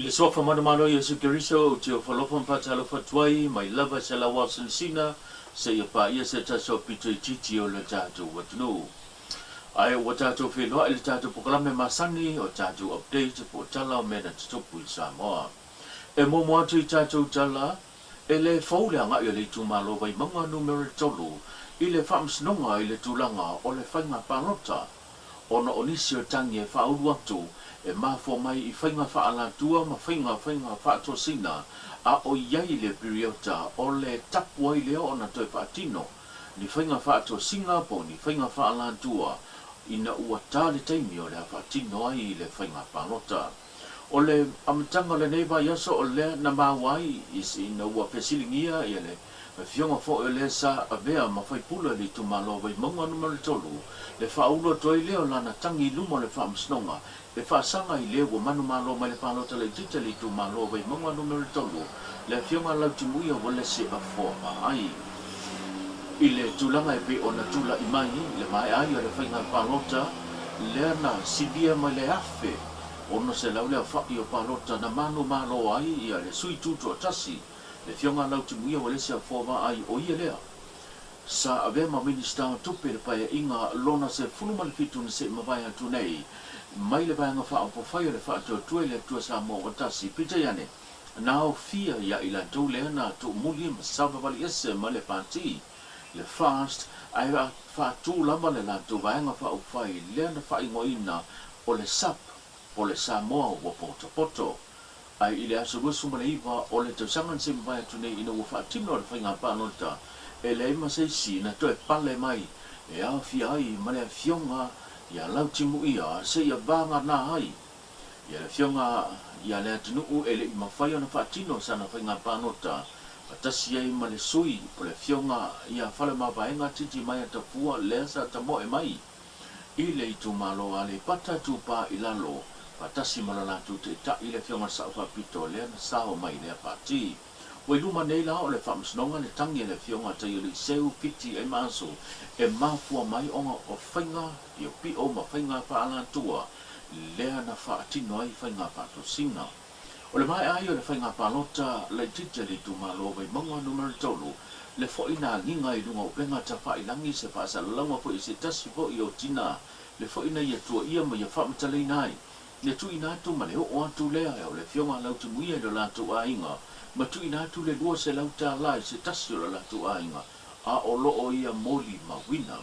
I le Suafa manumalo o Iesu Keriso, ou te ofo alofa ma faatalofa atu ai, mai lava i se lau ao sinasina, seia paia se tasi o pito itiiti o le tatou atunuu. Ae ua tatou feiloai i le tatou polokalame masani o tatou update po o tala o mea na tutupu i Samoa. E muamua atu i tatou tala, e le fou le agai o le itumalo Vaimauga Numera 3 i le faamasinoga i le tulaga o le faiga palota. Ona o nisi o tagi e faaulu atu e mafua mai i faiga faaalatua ma faiga faiga faatosina a o i ai le piriota o le tapu ai lea ona toe faatino ni faiga faatosina po o ni faiga faaalatua ina ua ta le taimi o le a faatino ai le faiga palota. O le amataga o lenei vaiaso o lea na maua ai ina ua fesiligia ia le Afioga foi o lea sa avea ma faipule o le itumalo o Vaimauga Numera 3, le faaulu atu ai lea o lana tagi i luma o le Faamasinoga e faasaga i le ua manumalo mai le palota laitiiti a le itumalo o Vaimauga Numera 3, le Afioga Lautimuia Uelese Afoa Vaai. I le tulaga e pei ona tulai mai le maea ai o le faiga palota lea na silia mai le 1600 le aofai o palota na manumalo ai ia le sui tutoatasi Le Afioga a Lautimuia Uelese Afoa Vaai o ia lea sa avea ma Minisita o Tupe i le Paeaiga lona 17 na se i mavae atu nei mai le Vaega Faaupufai o le Faatuatua i le Atua Samoa ua Tasi. Peitai ane, na aofia ia i latou lea na tuumuli ma savavali ese ma le Pati, le FAST, ae faatu lava le latou Vaega Faaupufai lea na faaigoaina o le sap po o le Samoa ua Potopoto. Ae i le aso 29 o le tausaga na se i mavae atu nei ina ua faatino le faiga palota, e leai ma se isi na toe pale mai e aofia ai ma le Afioga ia Lautimuia seia vagana ai ia le Afioga ia Leatinuu e le i mafai ona faatino sana faiga palota faatasi ai ma le sui o le Afioga ia Faleomavaega Titimaea Tafua lea sa tamoe mai i le itumalo o Aleipata Itupa i Lalo, faatasi ma lo latou taitai le Afioga i le Sao Faapito lea na sao mai i lea pati. Ua i luma nei la o le Faamasinoga le tagi a le Afioga a Taialii Seu Fiti Aimaasu e mafua mai ona o faiga piopio ma faiga faaalatua lea na faatino ai faiga faatosina. O le maea ai o le faiga palota laitiiti a le itumalo o Vaimauga Numera 3, le foi na agiga i luga o upega tafailagi se faasalalauga foi i se tasi foi o tina, le foi na ia tuaia ma ia faamatalaina ai le tuuina atu ma le oo atu lea o le Afioga a Lautimuia i lo latou aiga ma tuuina atu le $200 i se tasi o lo latou aiga a o lo o ia molimauina.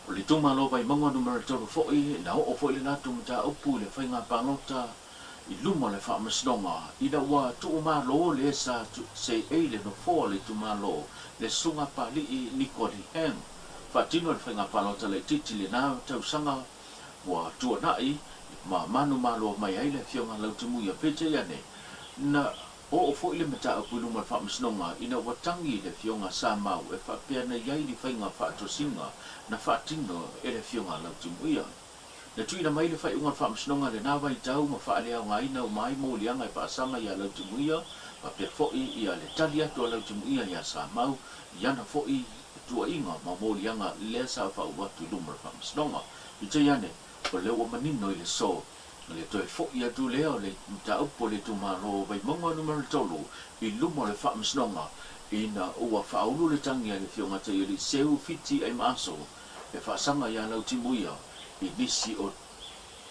O le itumalo o Vaimauga Numera 3 foi, na oo foi le latou mataupu i le faiga palota i luma o le Faamasinoga ina ua tuumalo le sa seei le nofoa o le itumalo le Susuga Papalii Nicole Heng. Faatino le faiga palota laitiiti i lena tausaga ua tuanai ma manumalo mai ai le Afioga Lautimuia peitai ane na Oo foi le mataupu i luma o le Faamasinoga ina ua tagi le Afioga Samau e faapea na i ai ni faiga faatosina na faatino e le Afioga Lautimuia. Na tuuina mai le faaiuga o le Faamasinoga i lena vaitau ma faaleaogaina uma ai moliaga e faasaga iā Lautimuia faapea foi ia le tali atu a Lautimuia iā Samau i ana foi tuuaiga ma moliaga lea sa faaulu atu i luma o le Faamasinoga. Peitai ane, o lea ua manino i le so O le toe foi atu lea o le mataupu a le itumalo o Vaimauga Numera 3 i luma o le Faamasinoga ina ua faaulu le tagi a le Afioga Taialii Seu Fiti Aimaaso e faasaga iā Lautimuia i nisi o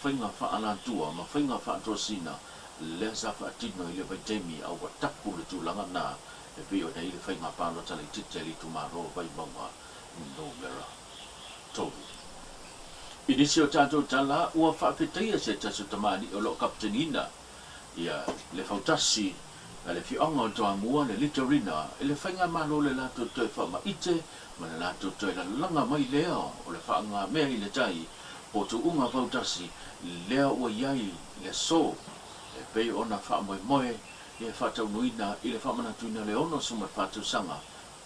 faiga faaalatua ma faiga faatosina lea sa faatino i le vaitaimi a ua tapu le tulaga na e pei ona i le faiga palota laitiiti a le itumalo o Vaimauga Numera 3. I nisi o tatou tala, ua faafetaia se tasi o tamalii o lo o kapiteniina ia le fautasi a le afioaga o Toamua, le Litorina, i le faigamalo le latou toe faamaite ma le latou toe lalaga mai lea o le faagamea i le tai po tuuga fautasi lea ua i ai le aso e pei ona faamoemoe e faataunuina i le faamanatuina o le 64 tausaga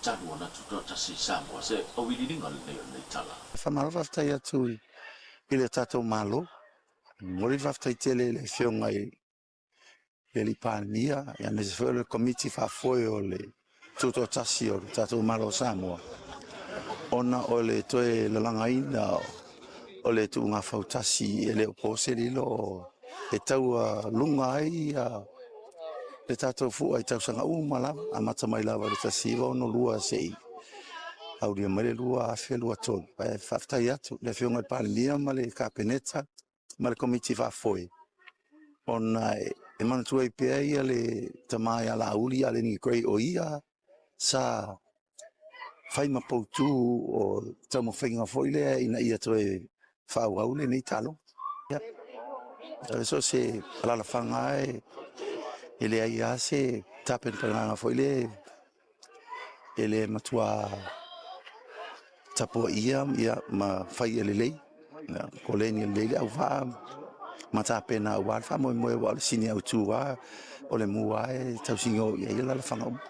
talu ona tutoatasi i Samoa. Se auiliiliga lenei o lenei tala. Faamalo faafetai atu i le tatou Malo. E momoli le faafetai tele i le Afioga i le Alii Palemia aemaise foi o le Komiti Faafoe o le Tutoatasi o le tatou Malo o Samoa ona o le toe lalagaina o le tuuga fautasi e le o po se lilo. e taualuga ai le tatou fua i tausaga uma lava, amata mai lava i le 1962 seia aulia mai le 2023. Ae faafetai atu i le Afioga i le Palemia ma le Kapeneta ma le Komiti Faafoe, ona e manatua ai pea ia le tama ia Laauli Aleni Gray, o ia sa fai ma poutu o taumafaiga foi lea ina ia toe faaauau lenei taaloga. Ia, so o se alalafaga e leai lava se tapenapenaga foi lea e le matua tapuaia ma fai ia lelei, koleni lelei le auvaa ma tapena aua le faamoemoe, aua o le sini autu lava, o le mu lava e tausigo i ai alalafaga uma.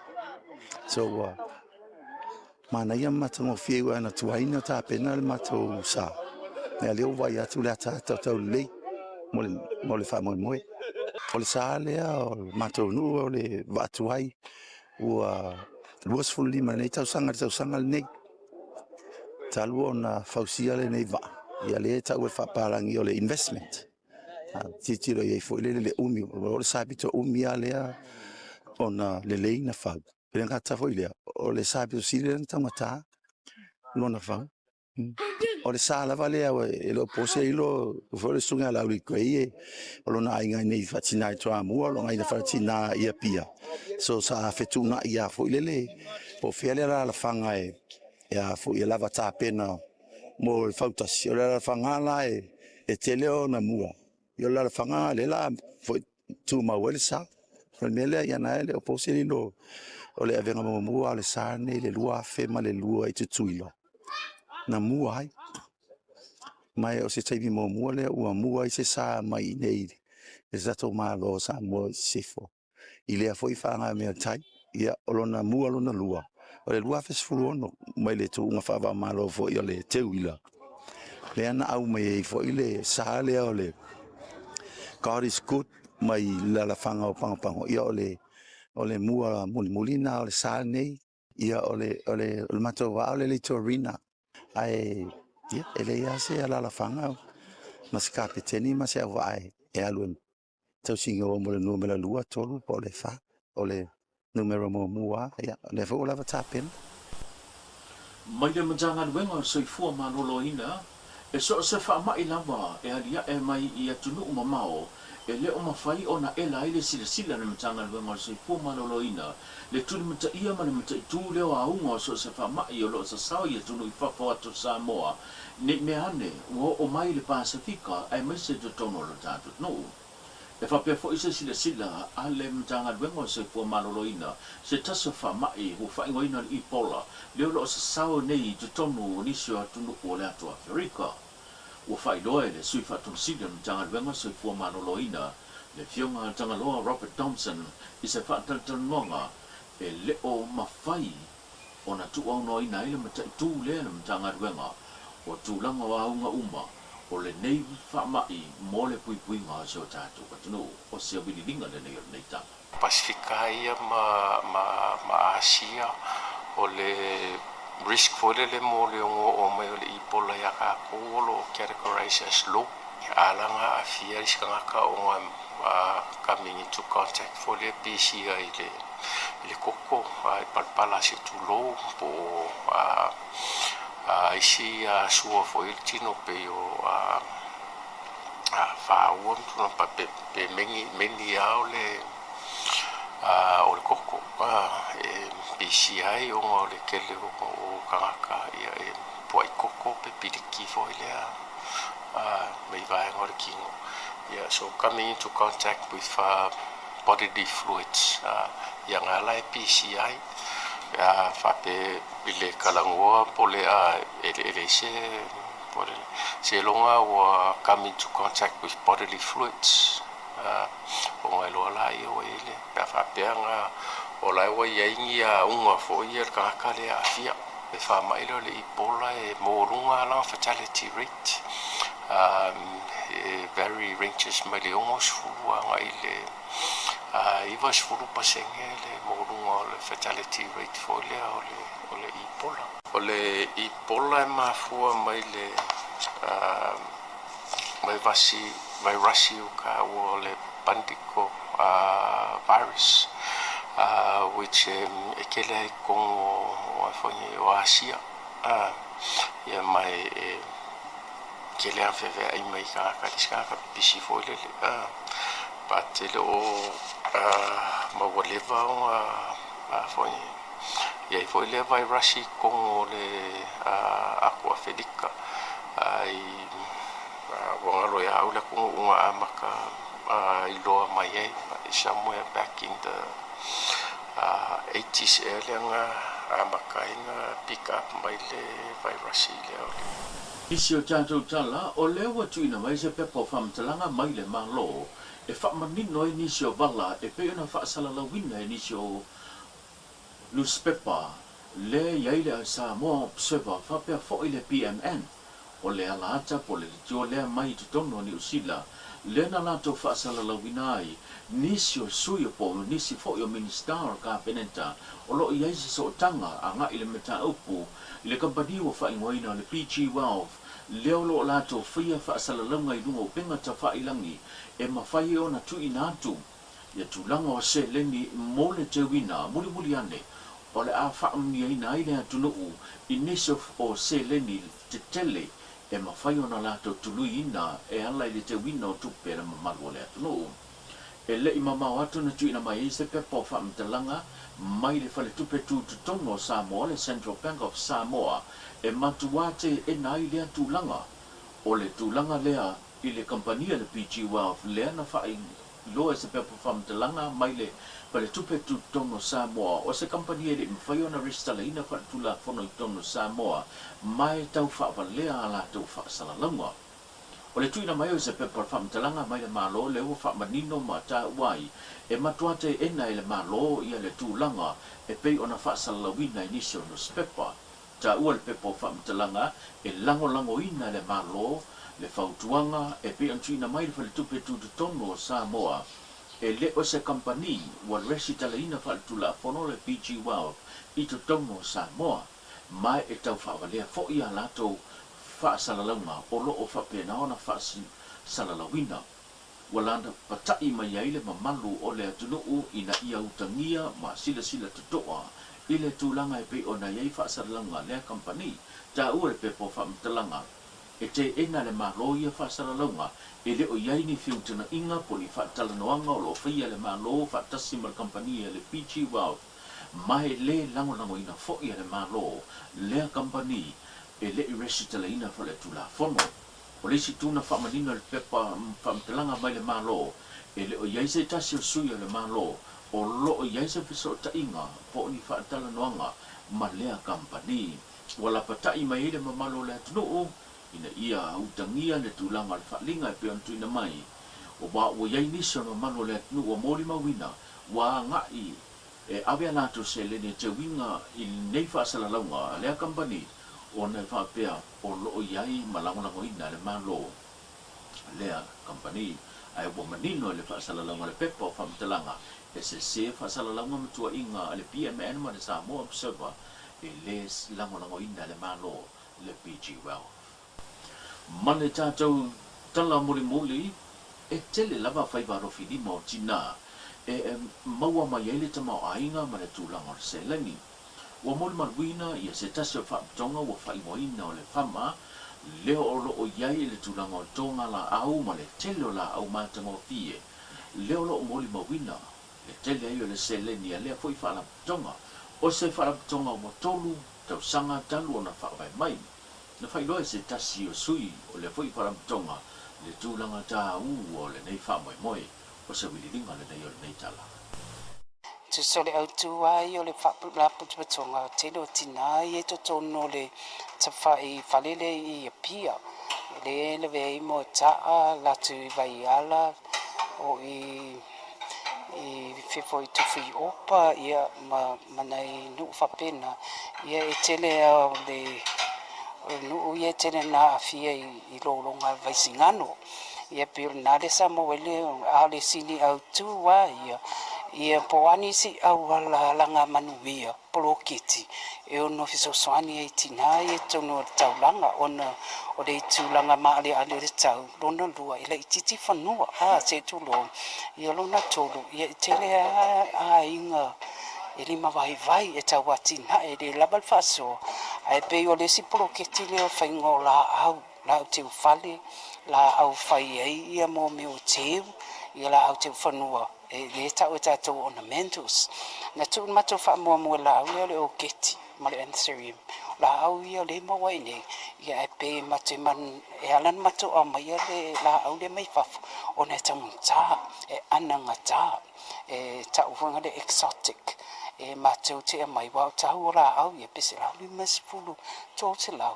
So ua manaia ma matagofie aua na tuai ona tapena le matou sa, a o lea ua vaai atu le ataata o taulelei mo le faamoemoe. O le sa lea o le matou nuu o le vaa tuai, ua 25 i lenei tausaga i le tausaga lenei, talu ona fausia lenei vaa, ia lea e tau e le faapapalagi o le investment. A tilotilo i ai foi lele i le umi, o le sa pito umi lava lea ona lelei ona fau. E le gata foi i lea, o le sa pito sili lea ona taugata lona fau. O le sa lava lea, e le o po se lilo, o le susuga ia Laauli Gray o lona aiga i inei faatina i Toamua, o lona aiga faaletina i Apia, so sa fetuunai lava foi lele po o fea le alalafaga e lava tapena mo le fautasi. O le alalafaga lava la e tele ona mua, ia o le alalafaga lena o lea o le a tumau ai le sa. O le mea lea, ia o lena e le o po se lilo, o le avega muamua lava o le sa lenei i le 2002 i Tutuila, na mua ai. Ma o se taimi muamua lea ua mua ai se sa mai i inei i le tatou Malo o Samoa i Sisifo i lea foi faagameatai. Ia, o lona mua lona lua, o le 2016 mai le tuuga faava-o-Malo foi o le Teuila, lea na aumai ai foi le sa lea o le God is Good mai le alalafaga o Pagopago. Ia o le mua mulimuli lena o le sa lenei. Ia o le matou vaa o le Littorina, ae ia, e leai lava se alalafaga ma se kapeteni ma se auvaa e alu e tausiga mo le numera 2, 3 po o le 4. O le numera muamua lava, ia, o lea foi ua lava tapena. Mai le Matagaluega o le Soifua Maloloina, e so o se faamai lava e aliae mai i atunuu mamao, e le o mafai ona ela ai le silasila a le Matagaluega o le Soifua Maloloina, le tulimataia ma le mataitu lea o auga o so o se faamai o lo o sasao i atunuu i fafo atu o Samoa, ne i mea ane ua oo mai i le Pasefika aemaise i totonu o lo tatou atunuu. E faapea foi se silasila a le Matagaluega o le Soifua Maloloina, se tasi o faamai ua faaigoaina o le Ebola, lea o lo o sasao nei i totonu o nisi o atunuu o le atu Aferika. Ua faailoa e le Sui Faatonu Sili o le Matagaluega o le Soifua Maloloina, le Afioga Tagaloa Robert Thompson, i se faatalatalanoaga e le o mafai ona tuuaunoaina ai le mataitu lea e le Matagaluega o tulaga o auga uma o lenei faamai mo le puipuiga o si o tatou atunuu. O se auiliiliga lenei o lenei tala. Pasefika ia ma Asia, o le risk foi lele mo le ono oo mai o le Ebola ia tatou o lo o categorize as low. A laga aafia isi tagata ona coming into contact foi lea pisia i le koko i palapala se tulou po o isi sua foi le tino pei o fāua ma tulaga pe meni lava o le koko e pisia ai ona o le tele o tagata ia e puai koko pe piliki foi lea mai vaega o le tino. Yeah, so coming into contact with bodily fluids, ia nga la e pisia ai faapea i le talanoa po o le e leai se seiloga ua come into contact with bodily fluids ona iloa laia ua i ai le pe a faapea na o la e ua i ai ni auga foi ia le tagata lea e aafia. Le faamai lea o le Ebola e maualuga lana fatality rate, e very ranges mai le 60 agai i le 90% le maualuga o le fatality rate foi lea o le Ebola. O le Ebola e mafua mai le vaivasi Vairasi ua taua o le Bandiko virus, which e tele ai i totonu o a foi nei o Asia, ia ma e tele lava feaveai mai tagata i le isi tagata pipisi foi lele, but e le o ma ua leva ona a foi nei i ai foi lea vairasi i totonu o le atu Afelika i Ua galo ia au le atunuu na amata iloa mai ai, somewhere back in the eighties ea lea na amata ai na pick up mai le vairasi lea o le. I si o tatou tala, o lea ua tuuina mai se pepa o faamatalaga mai le Malo e faamanino ai nisi o vala e pei ona faasalalauina e nisi o nusipepa lea e i ai le Samoa Observer faapea foi le PMN. O le ala ata po o le leitio lea mai i totonu o Niu Sila, lea na latou faasalalauina ai nisi o sui o po o nisi foi o Minisita o le Kapeneta o lo o i ai se sootaga agai i le mataupu i le kamupani ua faaigoaina o le PG Wealth lea o lo o latou faia faasalalauga i luga o upega tafailangi e mafai ai ona tuuina atu ia tulaga o seleni mo le teuina mulimuli ane o le a faamanuiaina ai le atunuu i nisi o seleni tetele e mafai ona latou tuluiina e ala i le teuina o tupe a le mamalu o le atunuu. E le i mamao atu na tuuina mai ai se pepa o faamatalaga mai le Faletupe Tutotonu o Samoa, le Central Bank of Samoa, e matuā teena ai lea tulaga. O le tulaga lea i le kamupani a le PG Wealth lea na faailoa i se pepa faamatalaga mai le Faletupe Tutotonu o Samoa, o se kamupani e le i mafai ona resitalaina faaletulafono i totonu o Samoa ma e tau faavalea a latou faasalalauga. O le tuuina mai o se pepa faamatalaga mai le Malo lea ua faamanino ma taua ai e matua teena e le Malo ia le tulaga e pei ona faasalalauina i nisi o nusipepa. Taua le pepa o faamatalaga e lagolagoina e le Malo le fautuaga e pei ona tuuina mai le Faletupe Tutotonu o Samoa e le o se kamupani ua resitalaina faaletulafono le PG Wealth i totonu o Samoa ma e tau faavalea foi a latou faasalalauga o lo o faapena ona faasalalauina. Ua lapata'i mai ai le mamalu o le atunuu ina ia utagia ma silasila toto'a i le tulaga e pei ona i ai faasalalauga a lea kamupani. Taua le pepa o faamatalaga e teena e le Malo ia faasalalauga e le o i ai ni feutagaiga po o ni faatalanoaga o lo o faia e le Malo faatasi ma le kamupani a le PG Wealth ma e le lagolagoina foi e le Malo lea kamupani e le i resitalaina faaletulafono. O le isi itu na faamanino e le pepa faamatalaga mai le Malo, e le o i ai se tasi o sui o le Malo o lo o i ai se fesootaiga po o ni faatalanoaga ma lea kamupani. Ua lapata'i mai ai le mamalu o le atunuu ina ia utagia le tulaga o le faaaliga e pei ona tuuina mai, aua ua i ai nisi o le mamalu o le atunuu ua molimauina ua agai e ave a latou seleni e teuina i lenei faasalalauga a lea kamupani ona e faapea o lo o i ai ma lagolagoina e le Malo lea kamupani. Ae ua manino i le faasalalauga o le pepa o faamatalaga e sese faasalalauga ma tuuaiga a le PMN ma le Samoa Observer e le lagolagoina e le Malo le PG Wealth. Ma le tatou tala mulimuli, e tele lava faiva alofilima o tinā e maua mai ai le tamaoaiga ma le tulaga o le seleni. Ua molimauina ia se tasi o faapotoga ua faaigoaina o le FAMA, lea o lo o i ai i le tulaga o le toga laau ma le tele o laau matagofie, lea o lo o molimauina le tele ai o le seleni a lea foi faalapotopotoga. O se faalapotopotoga ua tolu tausaga talu ona faavae mai. Na faailoa e se tasi o sui o lea foi faalapotopotoga le tulaga taua o lenei faamoemoe. O se vililiga lenei o lenei tala. Tusa o le autu ai o le Faalapotopotoga tele o tina ia i totonu o le tafai fale lea i Apia, lea e lavea ai moetaa latou i Vaiala o i i fea foi i Tufuiopa ia ma ma nai nuu faapena, ia e tele lava o le nuu ia e tele ina aafia i lologa vaisigano. Ia pei o lena lea sa maua ai le, a o le sini autu lava ia, Ia, po o a nisi auala alagamanuia poloketi e ono fesoasoani ai i tinā ia i totonu o le taulaga ona o le tulaga maaleale o le tau, lona lua, e laitiiti fanua, a, se i tulou, ia lona tolu, ia e tele lava aiga e limavaivai e tau atinae, e le lava le faasoa, ae pei o le isi poloketi lea o le faiga o laau, laau teufale, laau fai ai ia mo mea o teu, ia laau teufanua, e lea e tau e tatou ornamentals. Na tuu le matou faamuamua i le laau lea o le oketi ma le anthurium. O laau ia o lea e maua ai nei, ia ae pei matou te e ala ona matou aumaia le laau lea mai fafo, ona e taugata, e anagata, e tau foi le exotic. E matou te aumai, aua o tau o laau ia pe $150, $300,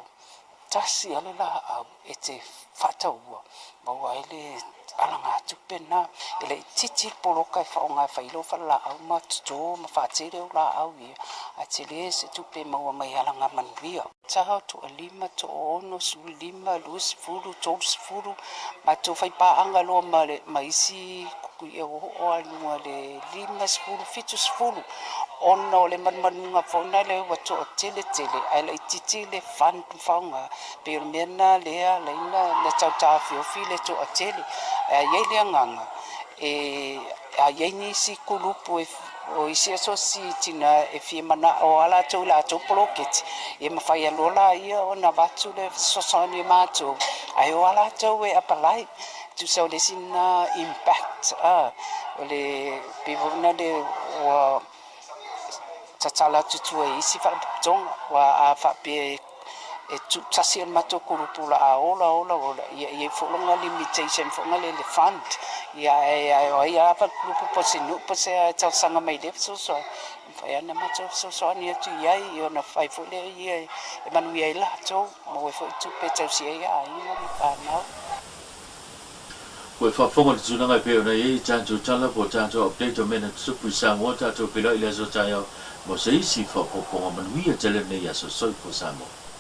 tasi lava le laau e te faataua maua ai le alagatupe lena. E laitiiti le poloka e faaaoga e fai ai lou falelaau ma toto ma faatele au laau ia, ae tele se tupe e maua mai alagamanuia. Sa toalima, toaono, 15, 20, 30, matou faipaaga loa ma, le, ma isi ia ua oo lava i luga i le 50, 70, ona o le manumanuga foi lena ua toatele tele ae laitiiti le fund ma faaaoga. Pei o le mea lena lea ala ai ona tau taofiofi le toatele. Ae i ai le agaga e a i ai nisi kulupu o isi asosi tina e fia manao lava latou i latou poloketi, e mafai loa laia ona avatu le fesoasoani e matou, ae o lava latou e apalai. Tusa o le isi lena impact, o le pei foi lena ua tatala atu i tua i isi faalapotopotoga, aua a faapea e tuutasi le matou kulupu o le a ola ola ola, ia e i ai foi lona limitation foi lea i le fund. Ia ae o ai lava le kulupu po o se nuu po o se a e talosaga mai i lea fesoasoani, e mafai lava ona matou fesoasoani atu i ai, ona fai foi lea ia e manuia ai latou, maua ai foi tupe e tausi ai aiga ma fanau. Ua e faafofoga i le tulaga e pei ona i ai i tatou tala po o tatou update o mea na tutupu i Samoa, tatou feiloai i le aso taeao mo se isi faaopoopoga manuia tele lenei aso. Soifua Samoa.